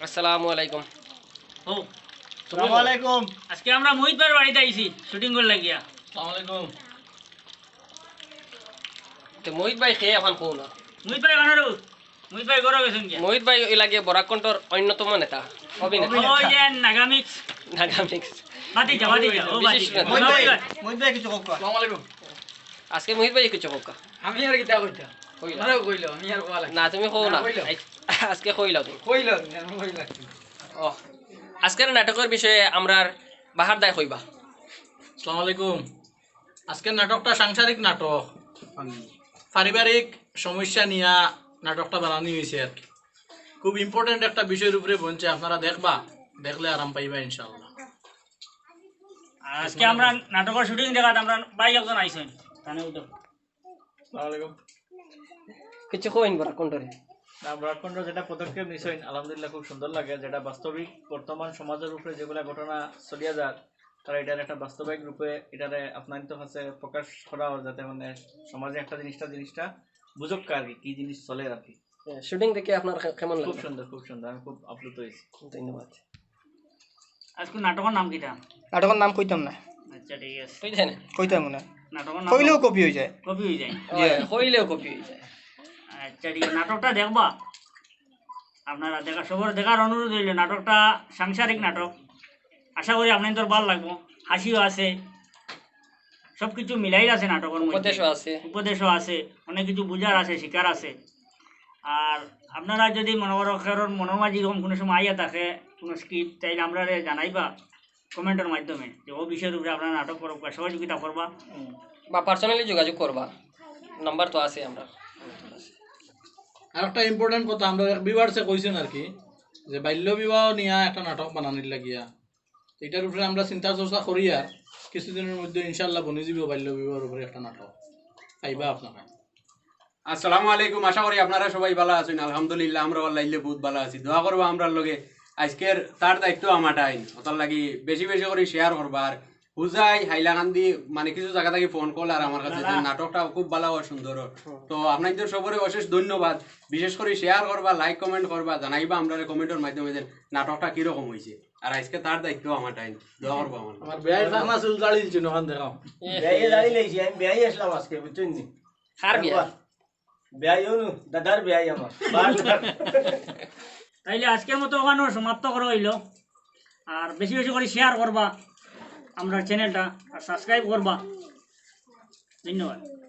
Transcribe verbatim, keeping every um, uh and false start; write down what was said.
আসসালামু আলাইকুম। ও, আসসালামু আলাইকুম। আজকে আমরা মোহিত ভাইর বাড়িত আইছি শুটিং করার লাগিয়া। আসসালামু আলাইকুম। তে মোহিত ভাই কে অখন কও না। মোহিত ভাই কানো রে? মোহিত ভাই ঘরো গেছইন গিয়া। মোহিত ভাই অউ লাগে বরাক কণ্ঠর অন্যতম নেতা, অভিনেতা। ওই যে নাগামিক্স। নাগামিক্স। বাতিজা, বাতিজা, ও বিশিষ্ট বাতিজা। নেতা। মোহিত ভাই, মোহিত ভাই কিছু কউক্কা। আসসালামু আলাইকুম। আজকে মোহিত ভাই কিছু কউক্কা। আমি আর কিতা কইতাম? কইলা। তোমরাও কইলো, আমি আর কওয়া লাগে। না, তুমি কও না। না, কইলো। এই, আজকে কইলাও তুমি। কইলো, আমি কইলো। ও, আজকের নাটকর বিষয়ে আমরার বাহার দায় কইবা। আসসালামু আলাইকুম। আজকের নাটকটা সাংসারিক নাটক, পারিবারিক সমস্যা নিয়া নাটকটা বানানি অইছে আর কি। খুব ইম্পর্টেন্ট একটা বিষয়র উপরে বনছে, আপনারা দেখবা, দেখলে আরাম পাইবা ইনশাআল্লাহ। আর আজকে আমরা নাটকর শুটিং দেখাত আমরা ভাই একজন আইছইন। তানে উঠো। আসসালামু আলাইকুম। কিছু কইন বরাক কণ্ঠরে। না, বরাক কণ্ঠ যেটা পদক্ষেপ নিছইন, আলহামদুলিল্লাহ, খুব সুন্দর লাগে। যেটা বাস্তবিক বর্তমান সমাজর উপরে যেগুলা ঘটনা চলিয়া যার, তারা এটার একটা বাস্তবিক রূপে এটারে আপনার তো কাছে প্রকাশ করা হয়, যাতে মানে সমাজে একটা জিনিসটা জিনিসটা বুঝুক আর কি, কি জিনিস চলে আর কি। শুটিং দেখে আপনার কে-, কেমন খুব লাগলো? সুন্দর, খুব সুন্দর, আমি খুব আপ্লুত হয়েছি। ধন্যবাদ। আজকে নাটকর নাম কিতা? নাটকর নাম কইতাম না, আচ্ছা, ঠিক আছে। কই দেন? কইতাম না। নাটকর নাম কইলেও কপি অই যায়। কপি অই যায়। ওই, কইলেও কপি অই যায়। আচ্ছা, ঠিক আছে, নাটকটা দেখবা। আপনারা দেখা, সবর দেখার অনুরোধ অইলো। নাটকটা সাংসারিক নাটক, আশা করি আপনাইনতর ভালা লাগবো। হাসিও আছে, সব কিছু মিলাইল আছে নাটকর মধ্যে। উপদেশও আছে। উপদেশও আছে, অনেক কিছু বুঝার আছে, শিখার আছে। আর আপনারা যদি মনে করো কারোর মনর মাঝে এরকম কুনু সময় আইয়া থাকে কুনু স্ক্রিপ্ট, তাইলে আমরারে জানাইবা কমেন্টর মাধ্যমে যে ও বিষয়র উপরে আপনারা নাটক করবা, সহযোগিতা করবা। বা পার্সোনালি যোগাযোগ করবা, নাম্বার তো আছে আমরার। আর একটা ইম্পর্টেন্ট কথা, আমরার এক ভিউয়ার্সে কইছইন আর কি, যে বাল্য বিবাহ নিয়া একটা নাটক বানানির লাগিয়া। এটার উপরে আমরা চিন্তা চর্চা করি আর কিছুদিনর মধ্যে ইনশাআল্লাহ বনি যাইবো বাল্য বিবাহর উপরে একটা নাটক, পাইবা আপনারা। আসসালামু আলাইকুম, আশা করি আপনারা সবাই ভালা আছইন। আলহামদুলিল্লাহ, আমরা আল্লাহ ইল্লে বহুত ভালা আছি। দোয়া করবা আমরার লগে। আজকের তার দায়িত্ব আমার টাইম, ওটার লাগি বেশি বেশি করি শেয়ার করবা। আর হুজাই হাইলাকান্দি মানে কিছু জাগা থাকি ফোন কল আর আমার কাছে যে নাটকটা খুব ভালা ও সুন্দর। তো আপনাইনতর সবরে অশেষ ধন্যবাদ। বিশেষ করি শেয়ার করবা, লাইক কমেন্ট করবা, জানাইবা আমরারে কমেন্টর মাধ্যমে যে নাটকটা কিরকম হইছে। আর আজকে তার দায়িত্ব আমার টাইম, দোয়া করবা আমার। আমার বিয়াই ফাকনা চুল জাড়ি দিছইন, ওখান দেখাও। বিয়াই জাড়ি লাইছি, আমি বিয়াই আসলাম আজকে, বুঝছইন নি? কার বিয়া? বিয়াই অনু, দাদার বিয়াই আমার। তাইলে আজকের মতো ওখানে সমাপ্ত করা হইলো। আর বেশি বেশি করে শেয়ার করবা আমরার চ্যানেলটা, আর সাবস্ক্রাইব করবা। ধন্যবাদ।